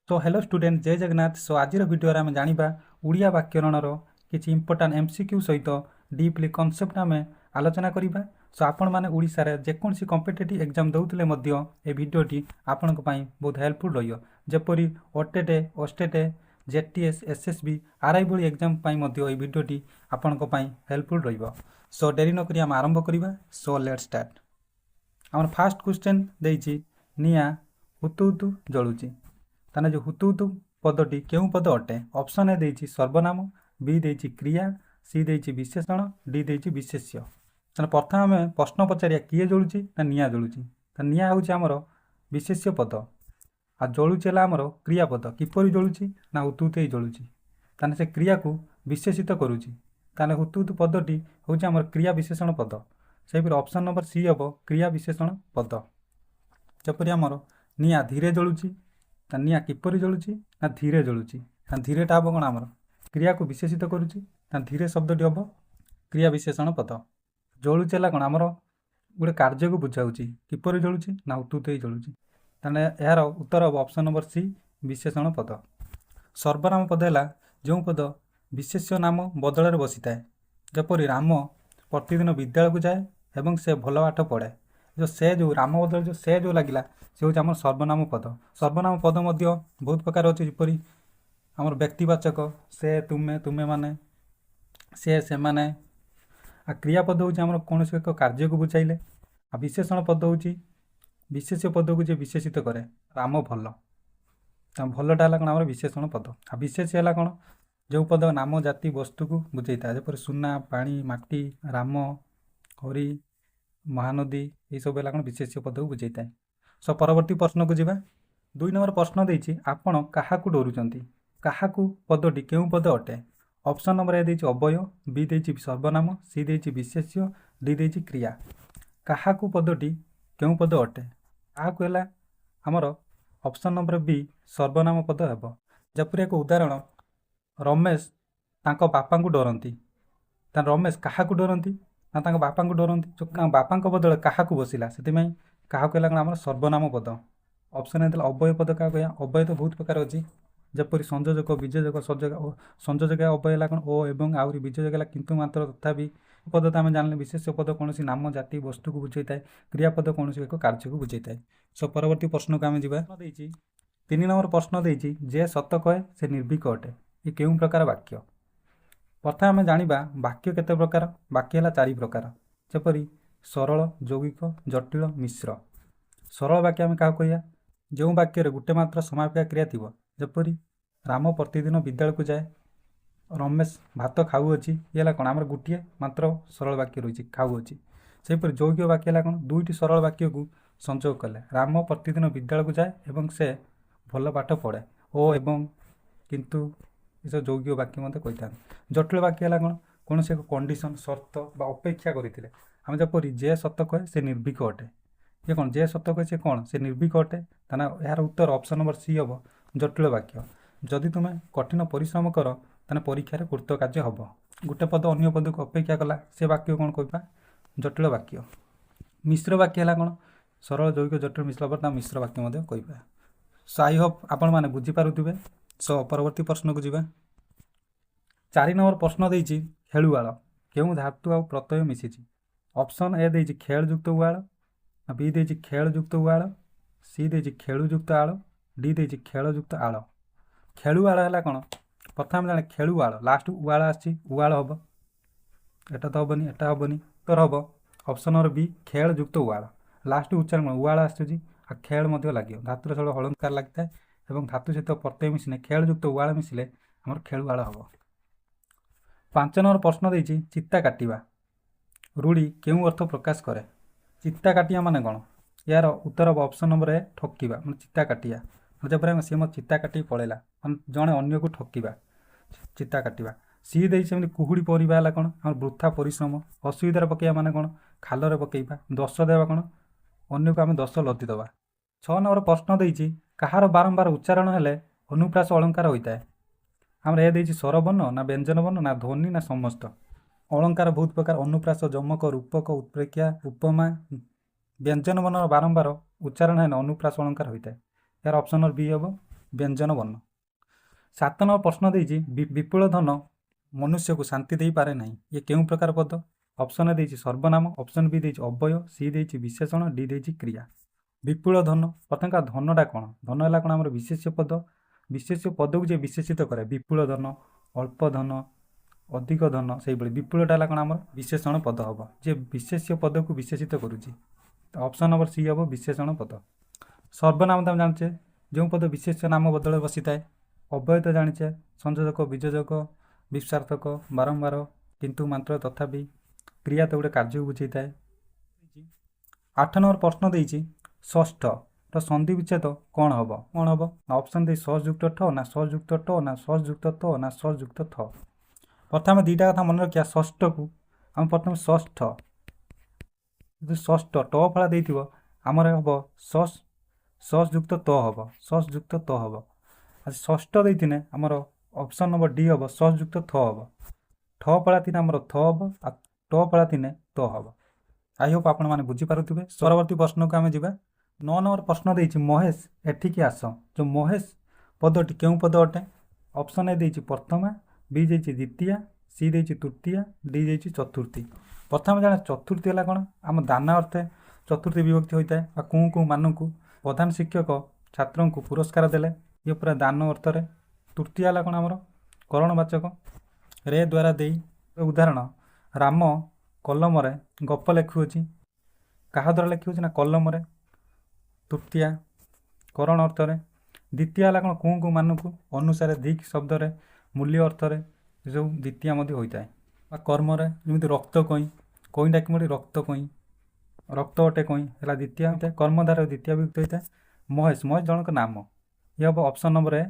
ତ hello student, ଜୟ Jagannath. Show ଆଜିର ଭିଡ଼ିଓରେ ଆମେ ଜାଣିବା ଓଡ଼ିଆ ବ୍ୟାକରଣର କିଛି ଇମ୍ପୋର୍ଟାଣ୍ଟ ଏମ୍ସିକ୍ୟୁ ସହିତ ଡିପ୍ଲି କନସେପ୍ଟ ଆମେ ଆଲୋଚନା କରିବା। ସୋ ଆପଣମାନେ ଓଡ଼ିଶାରେ ଯେକୌଣସି କମ୍ପିଟେଟିଭ୍ ଏକ୍ଜାମ୍ ଦେଉଥିଲେ ମଧ୍ୟ ଏ ଭିଡ଼ିଓଟି ଆପଣଙ୍କ ପାଇଁ ବହୁତ ହେଲ୍ପଫୁଲ୍ ରହିବ। ଯେପରି ଓଟେଟ୍, ଓଷ୍ଟେଟ୍, ଜେଟିଏସ୍, ଏସ୍ଏସ୍ବି, ଆର୍ଆଇ ଭଳି ଏକ୍ଜାମ୍ ପାଇଁ ମଧ୍ୟ ଏହି ଭିଡ଼ିଓଟି ଆପଣଙ୍କ ପାଇଁ ହେଲ୍ପଫୁଲ୍ ରହିବ। ସୋ ଡେରି ନକରି ଆମେ ଆରମ୍ଭ କରିବା। So let start. ଆମର ଫାର୍ଷ୍ଟ କ୍ୱେଶ୍ଚନ୍ ଦେଇଛି, ନିଆଁ ହୁତୁ ହୁତୁ ଜଳୁଛି। ତାହେଲେ ଯେଉଁ ହୁତୁ ହୁତୁ ପଦଟି କେଉଁ ପଦ ଅଟେ? ଅପସନ୍ ଏ ଦେଇଛି ସର୍ବନାମ, ବି ଦେଇଛି କ୍ରିୟା, ସି ଦେଇଛି ବିଶେଷଣ, ଡି ଦେଇଛି ବିଶେଷ୍ୟ। ତାହେଲେ ପ୍ରଥମେ ଆମେ ପ୍ରଶ୍ନ ପଚାରିବା, କିଏ ଜଳୁଛି ନା ନିଆଁ ଜଳୁଛି। ତାହେଲେ ନିଆଁ ହେଉଛି ଆମର ବିଶେଷ୍ୟ ପଦ ଆଉ ଜଳୁଛି ହେଲା ଆମର କ୍ରିୟାପଦ। କିପରି ଜଳୁଛି ନା ହୁତୁ ହୁତୁ ହେଇ ଜଳୁଛି। ତାହେଲେ ସେ କ୍ରିୟାକୁ ବିଶେଷିତ କରୁଛି। ତାହେଲେ ହୁତୁ ହୁତୁ ପଦଟି ହେଉଛି ଆମର କ୍ରିୟା ବିଶେଷଣ ପଦ। ସେହିପରି ଅପସନ୍ ନମ୍ବର ସି ହେବ କ୍ରିୟା ବିଶେଷଣ ପଦ। ଯେପରି ଆମର ନିଆଁ ଧୀରେ ଜଳୁଛି। ତା ନିଆଁ କିପରି ଜଳୁଛି ନା ଧୀରେ ଜଳୁଛି। ତା ଧୀରେଟା ହେବ କ'ଣ? ଆମର କ୍ରିୟାକୁ ବିଶେଷିତ କରୁଛି। ତା ଧୀରେ ଶବ୍ଦଟି ହେବ କ୍ରିୟା ବିଶେଷଣ ପଦ। ଜଳୁଛି ହେଲା କ'ଣ? ଆମର ଗୋଟେ କାର୍ଯ୍ୟକୁ ବୁଝାଉଛି। କିପରି ଜଳୁଛି ନା ହୁତୁ ହୁତୁ ହେଇ ଜଳୁଛି। ତାହେଲେ ଏହାର ଉତ୍ତର ହେବ ଅପସନ୍ ନମ୍ବର ସି, ବିଶେଷଣ ପଦ। ସର୍ବନାମ ପଦ ହେଲା ଯେଉଁ ପଦ ବିଶେଷ୍ୟ ନାମ ବଦଳରେ ବସିଥାଏ। ଯେପରି ରାମ ପ୍ରତିଦିନ ବିଦ୍ୟାଳୟକୁ ଯାଏ ଏବଂ ସେ ଭଲ ପାଠ ପଢ଼େ। ଯେଉଁ ସେ, ଯେଉଁ ରାମ ବଦଳରେ ଯେଉଁ ସେ ଯେଉଁ ଲାଗିଲା, ସେ ହେଉଛି ଆମର ସର୍ବନାମ ପଦ। ସର୍ବନାମ ପଦ ମଧ୍ୟ ବହୁତ ପ୍ରକାର ଅଛି। ଯେପରି ଆମର ବ୍ୟକ୍ତିବାଚକ ସେ, ତୁମେ, ତୁମେମାନେ, ସେ, ସେମାନେ। ଆଉ କ୍ରିୟାପଦ ହେଉଛି ଆମର କୌଣସି ଏକ କାର୍ଯ୍ୟକୁ ବୁଝାଇଲେ। ଆଉ ବିଶେଷଣ ପଦ ହେଉଛି ବିଶେଷ୍ୟ ପଦକୁ ଯିଏ ବିଶେଷିତ କରେ। ରାମ ଭଲ, ଭଲଟା ହେଲା କ'ଣ? ଆମର ବିଶେଷଣ ପଦ। ଆଉ ବିଶେଷ୍ୟ ହେଲା କ'ଣ? ଯେଉଁ ପଦ ନାମ, ଜାତି, ବସ୍ତୁକୁ ବୁଝେଇଥାଏ। ଯେପରି ସୁନା, ପାଣି, ମାଟି, ରାମ, ହରି, ମହାନଦୀ, ଏଇସବୁ ହେଲା କ'ଣ? ବିଶେଷ୍ୟ ପଦକୁ ବୁଝେଇଥାଏ। ସୋ ପରବର୍ତ୍ତୀ ପ୍ରଶ୍ନକୁ ଯିବା। 2 ନମ୍ବର ପ୍ରଶ୍ନ ଦେଇଛି, ଆପଣ କାହାକୁ ଡରୁଛନ୍ତି? କାହାକୁ ପଦଟି କେଉଁ ପଦ ଅଟେ? ଅପସନ୍ ନମ୍ବର ଏ ଦେଇଛି ଅବ୍ୟୟ, ବି ଦେଇଛି ସର୍ବନାମ, ସି ଦେଇଛି ବିଶେଷ୍ୟ, ଡି ଦେଇଛି କ୍ରିୟା। କାହାକୁ ପଦଟି କେଉଁ ପଦ ଅଟେ? କାହାକୁ ହେଲା ଆମର ଅପସନ୍ ନମ୍ବର ବି, ସର୍ବନାମ ପଦ ହେବ। ଯେପରି ଏକ ଉଦାହରଣ, ରମେଶ ତାଙ୍କ ବାପାଙ୍କୁ ଡରନ୍ତି। ତା ରମେଶ କାହାକୁ ଡରନ୍ତି ନା ତାଙ୍କ ବାପାଙ୍କୁ ଡରନ୍ତି। ଯେଉଁ ବାପାଙ୍କ ବଦଳରେ କାହାକୁ ବସିଲା, ସେଥିପାଇଁ କାହାକୁ ହେଲା କ'ଣ? ଆମର ସର୍ବନାମ ପଦ। ଅପସନ୍ ହେଇଥିଲା ଅବ୍ୟୟ ପଦ କାହାକୁ କହିବା? ଅବ୍ୟୟ ତ ବହୁତ ପ୍ରକାର ଅଛି। ଯେପରି ସଂଯୋଜକ, ବିଯୋଜକ, ସଂଯୋଗ। ସଂଯୋଜକ ଅବ୍ୟୟ ହେଲା କ'ଣ? ଓ, ଏବଂ, ଆହୁରି। ବିଯୋଜକ ହେଲା କିନ୍ତୁ, ମାତ୍ର, ତଥାପି। ପଦ ତ ଆମେ ଜାଣିଲେ, ବିଶେଷ୍ୟ ପଦ କୌଣସି ନାମ, ଜାତି, ବସ୍ତୁକୁ ବୁଝେଇଥାଏ। କ୍ରିୟାପଦ କୌଣସି ଏକ କାର୍ଯ୍ୟକୁ ବୁଝେଇଥାଏ। ସୋ ପରବର୍ତ୍ତୀ ପ୍ରଶ୍ନକୁ ଆମେ ଯିବା। ଦେଇଛି 3 ନମ୍ବର ପ୍ରଶ୍ନ ଦେଇଛି, ଯେ ସତ କହେ ସେ ନିର୍ଭୀକ ଅଟେ। ଏ କେଉଁ ପ୍ରକାର ବାକ୍ୟ? ପ୍ରଥମେ ଆମେ ଜାଣିବା ବାକ୍ୟ କେତେ ପ୍ରକାର। ବାକ୍ୟ ହେଲା ଚାରି ପ୍ରକାର। ଯେପରି ସରଳ, ଯୌଗିକ, ଜଟିଳ, ମିଶ୍ର। ସରଳ ବାକ୍ୟ ଆମେ କାହାକୁ କହିବା? ଯେଉଁ ବାକ୍ୟରେ ଗୋଟେ ମାତ୍ର ସମାପିକା କ୍ରିୟା ଥିବ। ଯେପରି ରାମ ପ୍ରତିଦିନ ବିଦ୍ୟାଳୟକୁ ଯାଏ, ରମେଶ ଭାତ ଖାଉଅଛି। ଇଏ ହେଲା କ'ଣ? ଆମର ଗୋଟିଏ ମାତ୍ର ସରଳ ବାକ୍ୟ ରହିଛି, ଖାଉଅଛି। ସେହିପରି ଯୌଗିକ ବାକ୍ୟ ହେଲା କ'ଣ? ଦୁଇଟି ସରଳ ବାକ୍ୟକୁ ସଂଯୋଗ କଲେ। ରାମ ପ୍ରତିଦିନ ବିଦ୍ୟାଳୟକୁ ଯାଏ ଏବଂ ସେ ଭଲ ପାଠ ପଢ଼େ। ଓ, ଏବଂ, କିନ୍ତୁ, ଏସବୁ ଯୌଗିକ ବାକ୍ୟ ମଧ୍ୟ କହିଥାନ୍ତି। ଜଟିଳ ବାକ୍ୟ ହେଲା କ'ଣ? କୌଣସି ଏକ କଣ୍ଡିସନ୍, ସର୍ତ୍ତ ବା ଅପେକ୍ଷା କରିଥିଲେ। ଆମେ ଯେପରି ଯେ ସତ କହେ ସେ ନିର୍ଭୀକ ଅଟେ। ଇଏ କ'ଣ? ଯେ ସତ କହେ ସେ କ'ଣ? ସେ ନିର୍ଭୀକ ଅଟେ। ତାହେଲେ ଏହାର ଉତ୍ତର ଅପସନ୍ ନମ୍ବର ସି ହେବ, ଜଟିଳ ବାକ୍ୟ। ଯଦି ତୁମେ କଠିନ ପରିଶ୍ରମ କର, ତାହେଲେ ପରୀକ୍ଷାରେ କୃତକାର୍ଯ୍ୟ ହେବ। ଗୋଟେ ପଦ ଅନ୍ୟ ପଦକୁ ଅପେକ୍ଷା କଲା, ସେ ବାକ୍ୟ କ'ଣ କହିବା? ଜଟିଳ ବାକ୍ୟ। ମିଶ୍ର ବାକ୍ୟ ହେଲା କ'ଣ? ସରଳ, ଯୌଗିକ, ଜଟିଳ ମିଶ୍ର ପରେ ତା ମିଶ୍ର ବାକ୍ୟ ମଧ୍ୟ କହିବା। ସୋ I Hope ଆପଣମାନେ ବୁଝିପାରୁଥିବେ। ସୋ ପରବର୍ତ୍ତୀ ପ୍ରଶ୍ନକୁ ଯିବା। 4 ନମ୍ବର ପ୍ରଶ୍ନ ଦେଇଛି, ଖେଳୁଆଳ କେଉଁ ଧାତୁ ଆଉ ପ୍ରତ୍ୟୟ ମିଶିଛି? ଅପସନ୍ ଏ ଦେଇଛି ଖେଳ ଯୁକ୍ତ ଉଆଳ, ବି ଦେଇଛି ଖେଳ ଯୁକ୍ତ ଉଆଳ, ସି ଦେଇଛି ଖେଳୁ ଯୁକ୍ତ ଆଳ, ଡି ଦେଇଛି ଖେଳ ଯୁକ୍ତ ଆଳ। ଖେଳୁଆଳ ହେଲା କ'ଣ? ପ୍ରଥମେ ଜାଣେ ଖେଳୁଆଳ, ଲାଷ୍ଟ ଉଆଳ ଆସିଛି, ଉଆଳ ହେବ। ଏଟା ତ ହେବନି, ଏଟା ହେବନି। ଉତ୍ତର ହେବ ଅପସନ୍ ନମ୍ବର ବି, ଖେଳ ଯୁକ୍ତ ଉଆଳ। ଲାଷ୍ଟ ଉଚ୍ଚାରଣ କ'ଣ? ଉଆଳ ଆସୁଛି ଆଉ ଖେଳ ମଧ୍ୟ ଲାଗିବ। ଧାତୁର ସବୁବେଳେ ହଳନ୍ତାର ଲାଗିଥାଏ ଏବଂ ଧାତୁ ସହିତ ପ୍ରତ୍ୟୟ ମିଶିଲେ, ଖେଳ ଯୁକ୍ତ ଉଆଳ ମିଶିଲେ ଆମର ଖେଳୁଆଳ ହେବ। 5 ନମ୍ବର ପ୍ରଶ୍ନ ଦେଇଛି, ଚିତା କାଟିବା ରୂଢ଼ି କେଉଁ ଅର୍ଥ ପ୍ରକାଶ କରେ? ଚିତା କାଟିବା ମାନେ କ'ଣ? ଏହାର ଉତ୍ତର ହେବ ଅପସନ୍ ନମ୍ବର ଏ, ଠକିବା। ମାନେ ଚିତା କାଟିବା, ଯେପରି ଆମେ ସିଏ ମୋ ଚିତା କାଟିକି ପଳେଇଲା, ମାନେ ଜଣେ ଅନ୍ୟକୁ ଠକିବା, ଚିତା କାଟିବା। ସିଏ ଦେଇଛି ସେମିତି କୁହୁଡ଼ି ପରିବା ହେଲା କ'ଣ? ଆମର ବୃଥା ପରିଶ୍ରମ। ଅସୁବିଧାରେ ପକାଇବା ମାନେ କ'ଣ? ଖାଲରେ ପକାଇବା। ଦୋଷ ଦେବା କ'ଣ? ଅନ୍ୟକୁ ଆମେ ଦୋଷ ଲଦି ଦେବା। 6 ନମ୍ବର ପ୍ରଶ୍ନ ଦେଇଛି, କାହାର ବାରମ୍ବାର ଉଚ୍ଚାରଣ ହେଲେ ଅନୁପ୍ରାସ ଅଳଙ୍କାର ହୋଇଥାଏ? ଆମର ଏ ଦେଇଛି ସ୍ୱରବର୍ଣ୍ଣ ନା ବ୍ୟଞ୍ଜନ ବର୍ଣ୍ଣ ନା ଧ୍ୱନି ନା ସମସ୍ତ। ଅଳଙ୍କାର ବହୁତ ପ୍ରକାର, ଅନୁପ୍ରାସ, ଯମକ, ରୂପକ, ଉତ୍ପ୍ରେକ୍ଷା, ଉପମା। ବ୍ୟଞ୍ଜନ ବର୍ଣ୍ଣର ବାରମ୍ବାର ଉଚ୍ଚାରଣ ହେଲେ ଅନୁପ୍ରାସ ଅଳଙ୍କାର ହୋଇଥାଏ। ଏହାର ଅପସନ୍ ନମ୍ବର ବି ହେବ। ବ୍ୟଞ୍ଜନ ବର୍ଣ୍ଣ। 7 ନମ୍ବର ପ୍ରଶ୍ନ ଦେଇଛି, ବିପୁଳ ଧନ ମନୁଷ୍ୟକୁ ଶାନ୍ତି ଦେଇପାରେ ନାହିଁ, ଇଏ କେଉଁ ପ୍ରକାର ପଦ? ଅପସନ୍ ଏ ଦେଇଛି ସର୍ବନାମ, ଅପସନ୍ ବି ଦେଇଛି ଅବ୍ୟୟ, ସି ଦେଇଛି ବିଶେଷଣ, ଡି ଦେଇଛି କ୍ରିୟା। ବିପୁଳ ଧନ, ପ୍ରଥମେ ଧନଟା କ'ଣ? ଧନ ହେଲା କ'ଣ ଆମର ବିଶେଷ୍ୟ ପଦ। ବିଶେଷ୍ୟ ପଦକୁ ଯିଏ ବିଶେଷିତ କରେ, ବିପୁଳ ଧନ, ଅଳ୍ପ ଧନ, ଅଧିକ ଧନ, ସେଇଭଳି ବିପୁଳଟା ହେଲା କ'ଣ ଆମର ବିଶେଷଣ ପଦ ହେବ, ଯିଏ ବିଶେଷ୍ୟ ପଦକୁ ବିଶେଷିତ କରୁଛି। ଅପସନ୍ ନମ୍ବର ସି ହେବ ବିଶେଷଣ ପଦ। ସର୍ବନାମ ତ ଆମେ ଜାଣିଛେ, ଯେଉଁ ପଦ ବିଶେଷ୍ୟ ନାମ ବଦଳରେ ବସିଥାଏ। ଅବ୍ୟୟ ତ ଜାଣିଛେ, ସଂଯୋଜକ, ବିଯୋଜକ, ବିଶ୍ୱାର୍ଥକ, ବାରମ୍ବାର, କିନ୍ତୁ, ମାତ୍ର, ତଥାପି। କ୍ରିୟା ତ ଗୋଟେ କାର୍ଯ୍ୟକୁ ବୁଝେଇଥାଏ। 8 ନମ୍ବର ପ୍ରଶ୍ନ ଦେଇଛି, ଷଷ୍ଠର ସନ୍ଧି ବିଚ୍ଛେଦ କ'ଣ ହେବ? କ'ଣ ହେବ ନା ଅପସନ୍ ଦେଇ ଷ ଯୁକ୍ତ ଠ, ନା ସ ଯୁକ୍ତ ଟ, ନା ସ ଯୁକ୍ତ ତ, ନା ସ ଯୁକ୍ତ ଥ। ପ୍ରଥମେ ଦୁଇଟା କଥା ମନେ ରଖିବା। ଷଷ୍ଠକୁ ଆମେ ପ୍ରଥମେ ଷଷ୍ଠ, ଯଦି ଷଷ୍ଠ ଟ ଫଳା ଦେଇଥିବ, ଆମର ହେବ ସ ଯୁକ୍ତ ତ ହେବ, ସ ଯୁକ୍ତ ତ ହେବ। ଆଉ ଷଷ୍ଠ ଦେଇଥିନେ ଆମର ଅପସନ୍ ନମ୍ବର ଡି ହେବ, ସ ଯୁକ୍ତ ଥ ହେବ। ଠ ଫଳା ଥିନେ ଆମର ଥ ହେବ, ଆଉ ଟ ଫଳା ଥିନେ ତ ହେବ। I Hope ଆପଣମାନେ ବୁଝିପାରୁଥିବେ। ପରବର୍ତ୍ତୀ ପ୍ରଶ୍ନକୁ ଆମେ ଯିବା। 9 ନମ୍ବର ପ୍ରଶ୍ନ ଦେଇଛି, ମହେଶ ଏଠିକି ଆସ। ଯେଉଁ ମହେଶ ପଦଟି କେଉଁ ପଦ ଅଟେ? ଅପସନ୍ ଏ ଦେଇଛି ପ୍ରଥମା, ବି ଦେଇଛି ଦ୍ୱିତୀୟା, ସି ଦେଇଛି ତୃତୀୟା, ଡି ଦେଇଛି ଚତୁର୍ଥୀ। ପ୍ରଥମେ ଜାଣେ ଚତୁର୍ଥୀ ହେଲା କ'ଣ? ଆମ ଦାନା ଅର୍ଥେ ଚତୁର୍ଥୀ ବିଭକ୍ତି ହୋଇଥାଏ, ବା କେଉଁ କେଉଁ ମାନଙ୍କୁ। ପ୍ରଧାନ ଶିକ୍ଷକ ଛାତ୍ରଙ୍କୁ ପୁରସ୍କାର ଦେଲେ, ଇଏ ପୁରା ଦାନ ଅର୍ଥରେ। ତୃତୀୟା ହେଲା କ'ଣ ଆମର କରଣବାଚକ, ରେ, ଦ୍ୱାରା, ଦେଇ। ଉଦାହରଣ, ରାମ କଲମରେ ଗପ ଲେଖୁଅଛି। କାହା ଦ୍ୱାରା ଲେଖୁଅଛି ନା କଲମରେ, ତୃତୀୟା କରଣ ଅର୍ଥରେ। ଦ୍ୱିତୀୟା ହେଲା କ'ଣ? କେଉଁ କେଉଁ ମାନଙ୍କୁ, ଅନୁସାରେ, ଧିକ୍ ଶବ୍ଦରେ, ମୂଲ୍ୟ ଅର୍ଥରେ, ଏସବୁ ଦ୍ୱିତୀୟା ମଧ୍ୟ ହୋଇଥାଏ। ବା କର୍ମରେ, ଯେମିତି ରକ୍ତ କଇଁ, କଇଁଟା କେଉଁଠି? ରକ୍ତ କଇଁ, ରକ୍ତ ଅଟେ କଇଁ, ହେଲା ଦ୍ୱିତୀୟା ହୋଇଥାଏ। କର୍ମଧାରୟ ଦ୍ୱିତୀୟା ବିଭକ୍ତି ହୋଇଥାଏ। ମହେଶ, ମହେଶ ଜଣଙ୍କ ନାମ, ଇଏ ହେବ ଅପସନ୍ ନମ୍ବର ଏ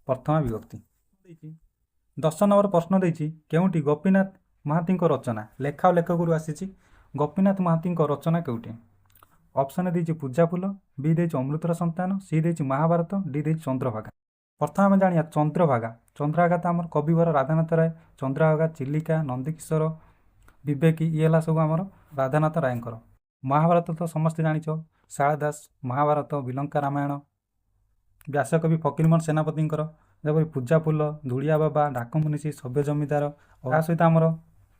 ପ୍ରଥମା ବିଭକ୍ତି। 10 ନମ୍ବର ପ୍ରଶ୍ନ ଦେଇଛି, କେଉଁଟି ଗୋପୀନାଥ ମହାନ୍ତିଙ୍କ ରଚନା? ଲେଖା ଓ ଲେଖକରୁ ଆସିଛି। ଗୋପୀନାଥ ମହାନ୍ତିଙ୍କ ରଚନା କେଉଁଟି? ଅପସନ୍ ଏ ଦେଇଛି ପୂଜା ଫୁଲ, ବି ଦେଇଛି ଅମୃତର ସନ୍ତାନ, ସି ଦେଇଛି ମହାଭାରତ, ଡି ଦେଇଛି ଚନ୍ଦ୍ରଭାଗା। ପ୍ରଥମେ ଆମେ ଜାଣିବା ଚନ୍ଦ୍ରଭାଗା। ଚନ୍ଦ୍ରଭାଗା ତ ଆମର କବିବର ରାଧାନାଥ ରାୟ। ଚନ୍ଦ୍ରଭାଗା, ଚିଲିକା, ନନ୍ଦିକିଶୋର, ବିବେକୀ, ଇଏ ହେଲା ସବୁ ଆମର ରାଧାନାଥ ରାୟଙ୍କର। ମହାଭାରତ ତ ସମସ୍ତେ ଜାଣିଛ, ଶାରଳା ଦାସ ମହାଭାରତ, ବିଲଙ୍କା ରାମାୟଣ, ବ୍ୟାସକବି ଫକୀରମୋହନ ସେନାପତିଙ୍କର। ଯେପରି ପୂଜା ଫୁଲ, ଧୂଳିଆ ବାବା, ଡାକମୁନିଷି, ସଭ୍ୟ ଜମିଦାର। ତା ସହିତ ଆମର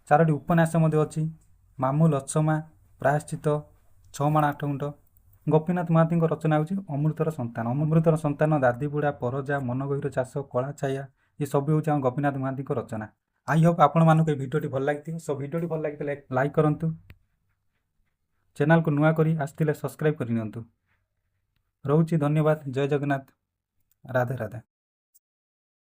ଚାରୋଟି ଉପନ୍ୟାସ ମଧ୍ୟ ଅଛି, ମାମୁଁ ଲଛମା, ପ୍ରାୟଶ୍ଚିତ, ଛଅ ମାଣ ଆଠ ଗୁଣ୍ଠ। ଗୋପୀନାଥ ମହାନ୍ତିଙ୍କ ରଚନା ହେଉଛି ଅମୃତର ସନ୍ତାନ। ଅମୃତର ସନ୍ତାନ, ଦାଦି ବୁଢ଼ା, ପରଜା, ମନଗହୀର ଚାଷ, କଳା ଛାୟା, ଏ ସବୁ ହେଉଛି ଆମ ଗୋପୀନାଥ ମହାନ୍ତିଙ୍କ ରଚନା। I Hope ଆପଣମାନଙ୍କୁ ଏହି ଭିଡ଼ିଓଟି ଭଲ ଲାଗିଥିବ। ସୋ ଭିଡ଼ିଓଟି ଭଲ ଲାଗିଥିଲେ ଲାଇକ୍ କରନ୍ତୁ, ଚ୍ୟାନେଲକୁ ନୂଆ କରି ଆସିଥିଲେ ସବସ୍କ୍ରାଇବ୍ କରିନିଅନ୍ତୁ। ରହୁଛି, ଧନ୍ୟବାଦ। ଜୟ ଜଗନ୍ନାଥ, ରାଧେ ରାଧେ।